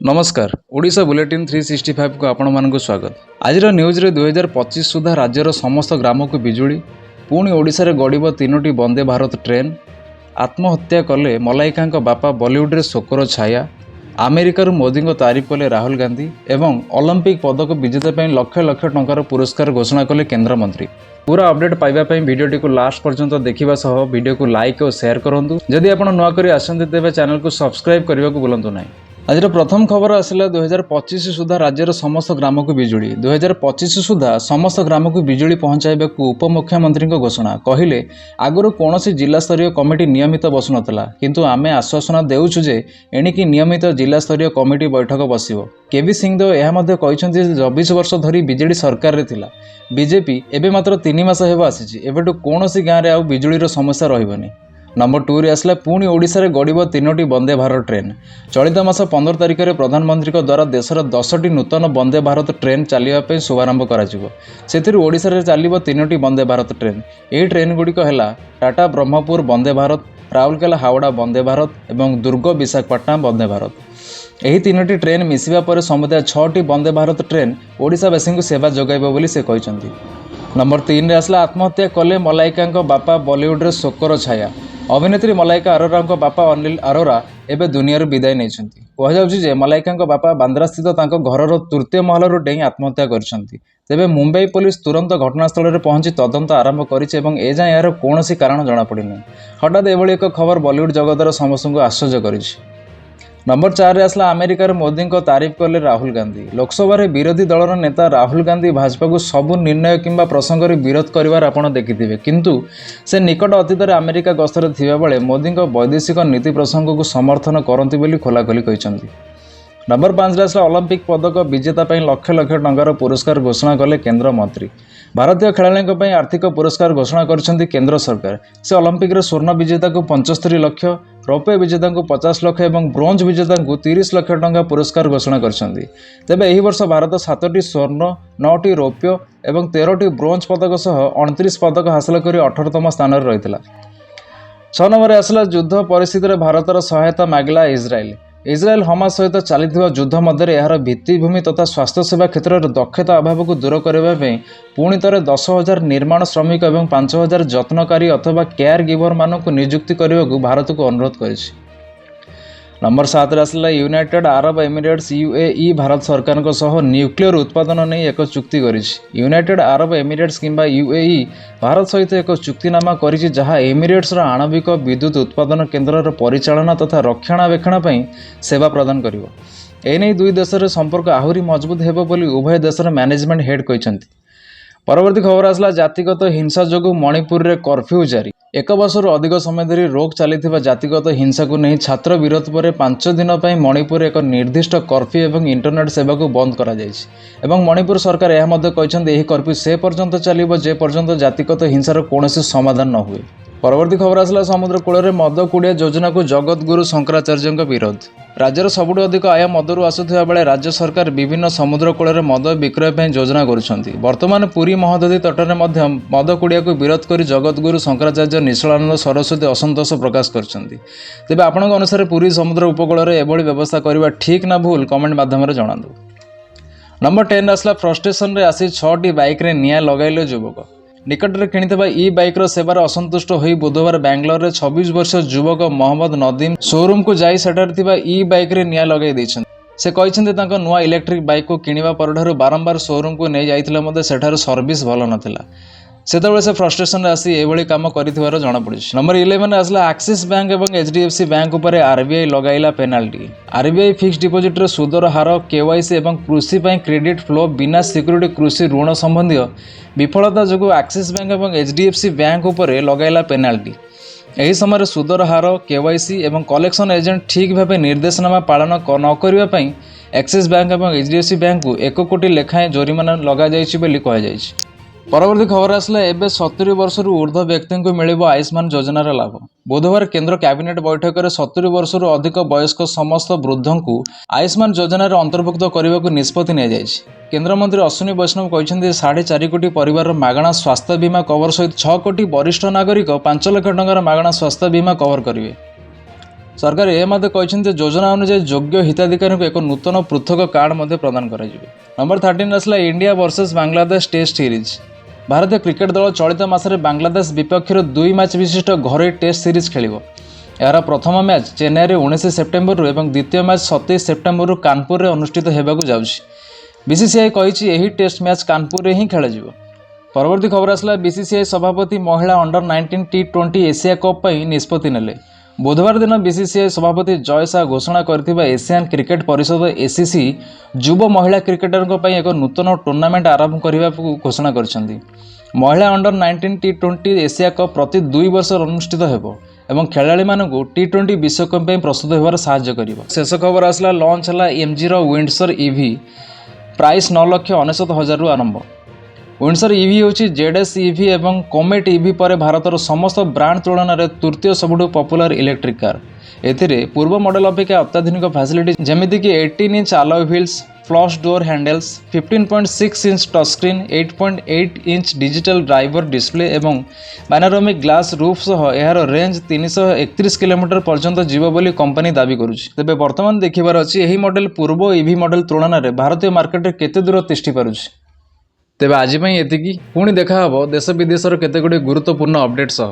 ନମସ୍କାର, ଓଡ଼ିଶା ବୁଲେଟିନ୍ 365କୁ ଆପଣମାନଙ୍କୁ ସ୍ୱାଗତ। ଆଜିର ନ୍ୟୁଜ୍ରେ 2025 ସୁଦ୍ଧା ରାଜ୍ୟର ସମସ୍ତ ଗ୍ରାମକୁ ବିଜୁଳି, ପୁଣି ଓଡ଼ିଶାରେ ଗଡ଼ିବ ତିନୋଟି ବନ୍ଦେ ଭାରତ ଟ୍ରେନ୍, ଆତ୍ମହତ୍ୟା କଲେ ମଲାଇକାଙ୍କ ବାପା, ବଲିଉଡ଼ରେ ଶୋକର ଛାୟା, ଆମେରିକାରୁ ମୋଦିଙ୍କ ତାରିଫ କଲେ ରାହୁଲ ଗାନ୍ଧୀ ଏବଂ ଅଲିମ୍ପିକ୍ ପଦକ ବିଜେତା ପାଇଁ ଲକ୍ଷ ଲକ୍ଷ ଟଙ୍କାର ପୁରସ୍କାର ଘୋଷଣା କଲେ କେନ୍ଦ୍ରମନ୍ତ୍ରୀ। ପୁରା ଅପଡେଟ୍ ପାଇବା ପାଇଁ ଭିଡ଼ିଓଟିକୁ ଲାଷ୍ଟ ପର୍ଯ୍ୟନ୍ତ ଦେଖିବା ସହ ଭିଡ଼ିଓକୁ ଲାଇକ୍ ଓ ସେୟାର କରନ୍ତୁ। ଯଦି ଆପଣ ନୂଆ କରି ଆସନ୍ତି, ତେବେ ଚ୍ୟାନେଲକୁ ସବସ୍କ୍ରାଇବ୍ କରିବାକୁ ଭୁଲନ୍ତୁ ନାହିଁ। ଆଜିର ପ୍ରଥମ ଖବର ଆସିଲା, 2025 ସୁଦ୍ଧା ରାଜ୍ୟର ସମସ୍ତ ଗ୍ରାମକୁ ବିଜୁଳି। 2025 ସୁଦ୍ଧା ସମସ୍ତ ଗ୍ରାମକୁ ବିଜୁଳି ପହଞ୍ଚାଇବାକୁ ଉପମୁଖ୍ୟମନ୍ତ୍ରୀଙ୍କ ଘୋଷଣା। କହିଲେ, ଆଗରୁ କୌଣସି ଜିଲ୍ଲାସ୍ତରୀୟ କମିଟି ନିୟମିତ ବସୁନଥିଲା, କିନ୍ତୁ ଆମେ ଆଶ୍ୱାସନା ଦେଉଛୁ ଯେ ଏଣିକି ନିୟମିତ ଜିଲ୍ଲାସ୍ତରୀୟ କମିଟି ବୈଠକ ବସିବ। କେଭି ସିଂଦେଓ ଏହା ମଧ୍ୟ କହିଛନ୍ତି ଯେ 24 ବର୍ଷ ଧରି ବିଜେଡି ସରକାରରେ ଥିଲା। ବିଜେପି ଏବେ ମାତ୍ର 3 ମାସ ହେବ ଆସିଛି। ଏବେଠୁ କୌଣସି ଗାଁରେ ଆଉ ବିଜୁଳିର ସମସ୍ୟା ରହିବନି। ନମ୍ବର 2ରେ ଆସିଲା, ପୁଣି ଓଡ଼ିଶାରେ ଗଡ଼ିବ ତିନୋଟି ବନ୍ଦେ ଭାରତ ଟ୍ରେନ୍। ଚଳିତ ମାସ 15 ତାରିଖରେ ପ୍ରଧାନମନ୍ତ୍ରୀଙ୍କ ଦ୍ୱାରା ଦେଶର 10ଟି ନୂତନ ବନ୍ଦେ ଭାରତ ଟ୍ରେନ୍ ଚାଲିବା ପାଇଁ ଶୁଭାରମ୍ଭ କରାଯିବ। ସେଥିରୁ ଓଡ଼ିଶାରେ ଚାଲିବ ତିନୋଟି ବନ୍ଦେ ଭାରତ ଟ୍ରେନ୍। ଏହି ଟ୍ରେନ୍ ଗୁଡ଼ିକ ହେଲା ଟାଟା ବ୍ରହ୍ମପୁର ବନ୍ଦେ ଭାରତ, ରାଉରକେଲା ହାୱଡ଼ା ବନ୍ଦେ ଭାରତ ଏବଂ ଦୁର୍ଗ ବିଶାଖାପାଟଣା ବନ୍ଦେ ଭାରତ। ଏହି ତିନୋଟି ଟ୍ରେନ୍ ମିଶିବା ପରେ ସମୁଦାୟ ଛଅଟି ବନ୍ଦେ ଭାରତ ଟ୍ରେନ୍ ଓଡ଼ିଶାବାସୀଙ୍କୁ ସେବା ଯୋଗାଇବ ବୋଲି ସେ କହିଛନ୍ତି। ନମ୍ବର 3ରେ ଆସିଲା, ଆତ୍ମହତ୍ୟା କଲେ ମଲାଇକାଙ୍କ ବାପା, ବଲିଉଡ଼ରେ ଶୋକର ଛାୟା। ଅଭିନେତ୍ରୀ ମଲାଇକା ଆରୋରାଙ୍କ ବାପା ଅନିଲ ଆରୋରା ଏବେ ଦୁନିଆରୁ ବିଦାୟ ନେଇଛନ୍ତି। କୁହାଯାଉଛି ଯେ ମଲାଇକାଙ୍କ ବାପା ବାନ୍ଦ୍ରାସ୍ଥିତ ତାଙ୍କ ଘରର ତୃତୀୟ ମହଲାରୁ ଡେଇଁ ଆତ୍ମହତ୍ୟା କରିଛନ୍ତି। ତେବେ ମୁମ୍ବାଇ ପୋଲିସ ତୁରନ୍ତ ଘଟଣାସ୍ଥଳରେ ପହଞ୍ଚି ତଦନ୍ତ ଆରମ୍ଭ କରିଛି ଏବଂ ଏଯାଏଁ ଏହାର କୌଣସି କାରଣ ଜଣାପଡ଼ିନାହିଁ। ହଠାତ୍ ଏଭଳି ଏକ ଖବର ବଲିଉଡ଼ ଜଗତର ସମସ୍ତଙ୍କୁ ଆଶ୍ଚର୍ଯ୍ୟ କରିଛି। ନମ୍ବର 4ରେ ଆସିଲା, ଆମେରିକାରେ ମୋଦିଙ୍କ ତାରିଫ କଲେ ରାହୁଲ ଗାନ୍ଧୀ। ଲୋକସଭାରେ ବିରୋଧୀ ଦଳର ନେତା ରାହୁଲ ଗାନ୍ଧୀ ଭାଜପାକୁ ସବୁ ନିର୍ଣ୍ଣୟ କିମ୍ବା ପ୍ରସଙ୍ଗରେ ବିରୋଧ କରିବାର ଆପଣ ଦେଖିଥିବେ। କିନ୍ତୁ ସେ ନିକଟ ଅତୀତରେ ଆମେରିକା ଗସ୍ତରେ ଥିବାବେଳେ ମୋଦିଙ୍କ ବୈଦେଶିକ ନୀତି ପ୍ରସଙ୍ଗକୁ ସମର୍ଥନ କରନ୍ତି ବୋଲି ଖୋଲାଖୋଲି କହିଛନ୍ତି। ନମ୍ବର 5ରେ ଆସିଲା, ଅଲିମ୍ପିକ୍ ପଦକ ବିଜେତା ପାଇଁ ଲକ୍ଷ ଲକ୍ଷ ଟଙ୍କାର ପୁରସ୍କାର ଘୋଷଣା କଲେ କେନ୍ଦ୍ରମନ୍ତ୍ରୀ। ଭାରତୀୟ ଖେଳାଳିଙ୍କ ପାଇଁ ଆର୍ଥିକ ପୁରସ୍କାର ଘୋଷଣା କରିଛନ୍ତି କେନ୍ଦ୍ର ସରକାର। ସେ ଅଲିମ୍ପିକ୍ରେ ସ୍ୱର୍ଣ୍ଣ ବିଜେତାକୁ 75 ଲକ୍ଷ, ରୌପ୍ୟ ବିଜେତାଙ୍କୁ 50 ଲକ୍ଷ ଏବଂ ବ୍ରୋଞ୍ଜ ବିଜେତାଙ୍କୁ 30 ଲକ୍ଷ ଟଙ୍କା ପୁରସ୍କାର ଘୋଷଣା କରିଛନ୍ତି। ତେବେ ଏହି ବର୍ଷ ଭାରତ ସାତଟି ସ୍ୱର୍ଣ୍ଣ, ନଅଟି ରୌପ୍ୟ ଏବଂ 13ଟି ବ୍ରୋଞ୍ଜ ପଦକ ସହ 29 ପଦକ ହାସଲ କରି 18ତମ ସ୍ଥାନରେ ରହିଥିଲା। 6 ନମ୍ବରରେ ଆସିଲା, ଯୁଦ୍ଧ ପରିସ୍ଥିତିରେ ଭାରତର ସହାୟତା ମାଗିଲା ଇସ୍ରାଏଲ। ଇସ୍ରାଏଲ ହମାସ ସହିତ ଚାଲିଥିବା ଯୁଦ୍ଧ ମଧ୍ୟରେ ଏହାର ଭିତ୍ତିଭୂମି ତଥା ସ୍ୱାସ୍ଥ୍ୟସେବା କ୍ଷେତ୍ରରେ ଦକ୍ଷତା ଅଭାବକୁ ଦୂର କରିବା ପାଇଁ ପୁଣି ଥରେ 10,000 ନିର୍ମାଣ ଶ୍ରମିକ ଏବଂ 5,000 ଯତ୍ନକାରୀ ଅଥବା କେୟାର ଗିଭରମାନଙ୍କୁ ନିଯୁକ୍ତି କରିବାକୁ ଭାରତକୁ ଅନୁରୋଧ କରିଛି। ନମ୍ବର 7ରେ ଆସିଲା, United Arab Emirates, UAE, Bharat ସରକାରଙ୍କ ସହ ନ୍ୟୁକ୍ଲିୟର ଉତ୍ପାଦନ ନେଇ ଏକ ଚୁକ୍ତି କରିଛି। ୟୁନାଇଟେଡ୍ ଆରବ ଏମିରେଟ୍ସ କିମ୍ବା ୟୁଏଇ ଭାରତ ସହିତ ଏକ ଚୁକ୍ତିନାମା କରିଛି, ଯାହା ଏମିରେଟ୍ସର ଆଣବିକ ବିଦ୍ୟୁତ୍ ଉତ୍ପାଦନ କେନ୍ଦ୍ରର ପରିଚାଳନା ତଥା ରକ୍ଷଣାବେକ୍ଷଣ ପାଇଁ ସେବା ପ୍ରଦାନ କରିବ। ଏନେଇ ଦୁଇ ଦେଶର ସମ୍ପର୍କ ଆହୁରି ମଜବୁତ ହେବ ବୋଲି ଉଭୟ ଦେଶର ମ୍ୟାନେଜମେଣ୍ଟ ହେଡ୍ କହିଛନ୍ତି। ପରବର୍ତ୍ତୀ ଖବର ଆସିଲା, ଜାତିଗତ ହିଂସା ଯୋଗୁଁ ମଣିପୁରରେ କର୍ଫ୍ୟୁ ଜାରି। ଏକ ବର୍ଷରୁ ଅଧିକ ସମୟ ଧରି ରୋକ ଚାଲିଥିବା ଜାତିଗତ ହିଂସାକୁ ନେଇ ଛାତ୍ର ବିରୋଧ ପରେ 5 ଦିନ ପାଇଁ ମଣିପୁରରେ ଏକ ନିର୍ଦ୍ଦିଷ୍ଟ କର୍ଫ୍ୟୁ ଏବଂ ଇଣ୍ଟରନେଟ୍ ସେବାକୁ ବନ୍ଦ କରାଯାଇଛି ଏବଂ ମଣିପୁର ସରକାର ଏହା ମଧ୍ୟ କହିଛନ୍ତି, ଏହି କର୍ଫ୍ୟୁ ସେ ପର୍ଯ୍ୟନ୍ତ ଚାଲିବ ଯେ ପର୍ଯ୍ୟନ୍ତ ଜାତିଗତ ହିଂସାର କୌଣସି ସମାଧାନ ନ ହୁଏ। ପରବର୍ତ୍ତୀ ଖବର ଆସିଲା, ସମୁଦ୍ର କୂଳରେ ମଦ କୁଡ଼ିଆ ଯୋଜନାକୁ ଜଗତଗୁରୁ ଶଙ୍କରାଚାର୍ଯ୍ୟଙ୍କ ବିରୋଧ। ରାଜ୍ୟର ସବୁଠୁ ଅଧିକ ଆୟ ମଦରୁ ଆସୁଥିବା ବେଳେ ରାଜ୍ୟ ସରକାର ବିଭିନ୍ନ ସମୁଦ୍ର କୂଳରେ ମଦ ବିକ୍ରୟ ପାଇଁ ଯୋଜନା କରୁଛନ୍ତି। ବର୍ତ୍ତମାନ ପୁରୀ ମହୋଦଧି ତଟରେ ମଧ୍ୟ ମଦ କୁଡ଼ିଆକୁ ବିରୋଧ କରି ଜଗତଗୁରୁ ଶଙ୍କରାଚାର୍ଯ୍ୟ ନିଶ୍ଚଳାନନ୍ଦ ସରସ୍ୱତୀ ଅସନ୍ତୋଷ ପ୍ରକାଶ କରିଛନ୍ତି। ତେବେ ଆପଣଙ୍କ ଅନୁସାରେ ପୁରୀ ସମୁଦ୍ର ଉପକୂଳରେ ଏଭଳି ବ୍ୟବସ୍ଥା କରିବା ଠିକ୍ ନା ଭୁଲ, କମେଣ୍ଟ ମାଧ୍ୟମରେ ଜଣାନ୍ତୁ। ନମ୍ବର 10 ଆସିଲା, ଫ୍ରଷ୍ଟ୍ରେସନରେ ଆସି ଛଅଟି ବାଇକ୍ରେ ନିଆଁ ଲଗାଇଲେ ଯୁବକ। ନିକଟରେ କିଣିଥିବା ଇ ବାଇକ୍ର ସେବାରେ ଅସନ୍ତୁଷ୍ଟ ହୋଇ ବୁଧବାର ବାଙ୍ଗାଲୋରରେ 26 ବର୍ଷୀୟ ଯୁବକ ମହମ୍ମଦ ନଦୀମ ସୋରୁମକୁ ଯାଇ ସେଠାରେ ଥିବା ଇ ବାଇକ୍ରେ ନିଆଁ ଲଗାଇ ଦେଇଛନ୍ତି। ସେ କହିଛନ୍ତି, ତାଙ୍କ ନୂଆ ଇଲେକ୍ଟ୍ରିକ୍ ବାଇକ୍କୁ କିଣିବା ପରଠାରୁ ବାରମ୍ବାର ସୋରୁମକୁ ନେଇ ଯାଇଥିଲେ ମଧ୍ୟ ସେଠାରୁ ସର୍ଭିସ ଭଲ ନଥିଲା। ସେତେବେଳେ ସେ ଫ୍ରଷ୍ଟ୍ରେସନରେ ଆସି ଏଭଳି କାମ କରିଥିବାର ଜଣାପଡ଼ିଛି। ନମ୍ବର 11 ଆସିଲା, ଆକ୍ସିସ୍ ବ୍ୟାଙ୍କ ଏବଂ H D F C bank ଉପରେ ଆରବିଆଇ ଲଗାଇଲା ପେନାଲ୍ଟି। ଆରବିଆଇ ଫିକ୍ସଡ ଡିପୋଜିଟ୍ର ସୁଦର ହାର, କେୱାଇସି ଏବଂ କୃଷି ପାଇଁ କ୍ରେଡିଟ୍ ଫ୍ଲୋ, ବିନା ସିକ୍ୟୁରିଟି କୃଷି ଋଣ ସମ୍ବନ୍ଧୀୟ ବିଫଳତା ଯୋଗୁଁ ଆକ୍ସିସ୍ ବ୍ୟାଙ୍କ ଏବଂ H D F C bank ଉପରେ ଲଗାଇଲା ପେନାଲ୍ଟି। ଏହି ସମୟରେ ସୁଦର ହାର, କେୱାଇସି ଏବଂ କଲେକ୍ସନ ଏଜେଣ୍ଟ ଠିକ୍ ଭାବେ ନିର୍ଦ୍ଦେଶନାମା ପାଳନ ନ କରିବା ପାଇଁ ଆକ୍ସିସ୍ ବ୍ୟାଙ୍କ ଏବଂ ଏଚ୍ ଡି ଏଫ୍ ସି ବ୍ୟାଙ୍କକୁ 1 କୋଟି ଲେଖାଏଁ ଜୋରିମାନା ଲଗାଯାଇଛି ବୋଲି କୁହାଯାଇଛି। ପରବର୍ତ୍ତୀ ଖବର ଆସିଲା, ଏବେ 70 ବର୍ଷରୁ ଉର୍ଦ୍ଧ୍ୱ ବ୍ୟକ୍ତିଙ୍କୁ ମିଳିବ ଆୟୁଷ୍ମାନ ଯୋଜନାର ଲାଭ। ବୁଧବାର କେନ୍ଦ୍ର କ୍ୟାବିନେଟ୍ ବୈଠକରେ 70 ବର୍ଷରୁ ଅଧିକ ବୟସ୍କ ସମସ୍ତ ବୃଦ୍ଧଙ୍କୁ ଆୟୁଷ୍ମାନ ଯୋଜନାରେ ଅନ୍ତର୍ଭୁକ୍ତ କରିବାକୁ ନିଷ୍ପତ୍ତି ନିଆଯାଇଛି। କେନ୍ଦ୍ରମନ୍ତ୍ରୀ ଅଶ୍ୱିନୀ ବୈଷ୍ଣବ କହିଛନ୍ତି ଯେ 4.5 କୋଟି ପରିବାରର ମାଗଣା ସ୍ୱାସ୍ଥ୍ୟ ବୀମା କଭର ସହିତ 6 କୋଟି ବରିଷ୍ଠ ନାଗରିକ 5 ଲକ୍ଷ ଟଙ୍କାର ମାଗଣା ସ୍ୱାସ୍ଥ୍ୟ ବୀମା କଭର କରିବେ। ସରକାର ଏହା ମଧ୍ୟ କହିଛନ୍ତି ଯେ ଯୋଜନା ଅନୁଯାୟୀ ଯୋଗ୍ୟ ହିତାଧିକାରୀଙ୍କୁ ଏକ ନୂତନ ପୃଥକ କାର୍ଡ଼ ମଧ୍ୟ ପ୍ରଦାନ କରାଯିବ। ନମ୍ବର 13 ଆସିଲା India versus Bangladesh test series. ଭାରତୀୟ କ୍ରିକେଟ ଦଳ ଚଳିତ ମାସରେ ବାଂଲାଦେଶ ବିପକ୍ଷରେ ଦୁଇ ମ୍ୟାଚ୍ ବିଶିଷ୍ଟ ଘରୋଇ ଟେଷ୍ଟ ସିରିଜ୍ ଖେଳିବ। ଏହାର ପ୍ରଥମ ମ୍ୟାଚ୍ ଚେନ୍ନାଇରେ 19 ସେପ୍ଟେମ୍ବରରୁ ଏବଂ ଦ୍ୱିତୀୟ ମ୍ୟାଚ୍ 27 ସେପ୍ଟେମ୍ବରରୁ କାନପୁରରେ ଅନୁଷ୍ଠିତ ହେବାକୁ ଯାଉଛି। ବିସିସିଆଇ କହିଛି, ଏହି ଟେଷ୍ଟ ମ୍ୟାଚ୍ କାନପୁରରେ ହିଁ ଖେଳାଯିବ। ପରବର୍ତ୍ତୀ ଖବର ଆସିଲା, ବିସିସିଆଇ ସଭାପତି ମହିଳା ଅଣ୍ଡର 19 ଟି20 ଏସିଆ କପ୍ ପାଇଁ ନିଷ୍ପତ୍ତି ନେଲେ। ବୁଧବାର ଦିନ ବିସିସିଆଇ ସଭାପତି ଜୟ ଶାହ ଘୋଷଣା କରିଥିବା ଏସିଆନ୍ କ୍ରିକେଟ ପରିଷଦ, ଏସିସି, ଯୁବ ମହିଳା କ୍ରିକେଟରଙ୍କ ପାଇଁ ଏକ ନୂତନ ଟୁର୍ଣ୍ଣାମେଣ୍ଟ ଆରମ୍ଭ କରିବାକୁ ଘୋଷଣା କରିଛନ୍ତି। ମହିଳା ଅଣ୍ଡର 19 ଟି20 ଏସିଆ କପ୍ ପ୍ରତି 2 ବର୍ଷ ଅନୁଷ୍ଠିତ ହେବ ଏବଂ ଖେଳାଳିମାନଙ୍କୁ ଟି20 ବିଶ୍ୱକପ୍ ପାଇଁ ପ୍ରସ୍ତୁତ ହେବାରେ ସାହାଯ୍ୟ କରିବ। ଶେଷ ଖବର ଆସିଲା, ଲଞ୍ଚ ହେଲା ଏମ୍ଜିର ୱିଣ୍ଡସର ଇଭି, ପ୍ରାଇସ୍ 9,99,000ରୁ ଆରମ୍ଭ। ୱିଣ୍ଡସର ଇଭି ହେଉଛି ଜେଡ୍ ଏସ୍ ଇଭି ଏବଂ କୋମେଟ୍ ଇଭି ପରେ ଭାରତର ସମସ୍ତ ବ୍ରାଣ୍ଡ ତୁଳନାରେ ତୃତୀୟ ସବୁଠୁ ପପୁଲାର ଇଲେକ୍ଟ୍ରିକ୍ କାର୍। ଏଥିରେ ପୂର୍ବ ମଡେଲ ଅପେକ୍ଷା ଅତ୍ୟାଧୁନିକ ଫ୍ୟାସିଲିଟି, ଯେମିତିକି 18 inch alloy wheels, flush door handles, 15.6 inch touch screen, 8.8 inch digital driver display ଏବଂ ପାନାରୋମିକ୍ ଗ୍ଲାସ୍ ରୁଫ୍ ସହ ଏହାର ରେଞ୍ଜ 331 କିଲୋମିଟର ପର୍ଯ୍ୟନ୍ତ ଯିବ ବୋଲି କମ୍ପାନୀ ଦାବି କରୁଛି। ତେବେ ବର୍ତ୍ତମାନ ଦେଖିବାର ଅଛି, ଏହି ମଡେଲ ପୂର୍ବ ଇଭି ମଡେଲ ତୁଳନାରେ ଭାରତୀୟ ମାର୍କେଟରେ କେତେ ଦୂର ତିଷ୍ଠି ପାରୁଛି। ତେବେ ଆଜି ପାଇଁ ଏତିକି। ପୁଣି ଦେଖା ହେବ ଦେଶ ବିଦେଶର କେତେ ଗୁଡ଼ିଏ ଗୁରୁତ୍ୱପୂର୍ଣ୍ଣ ଅପଡେଟ୍ ସହ।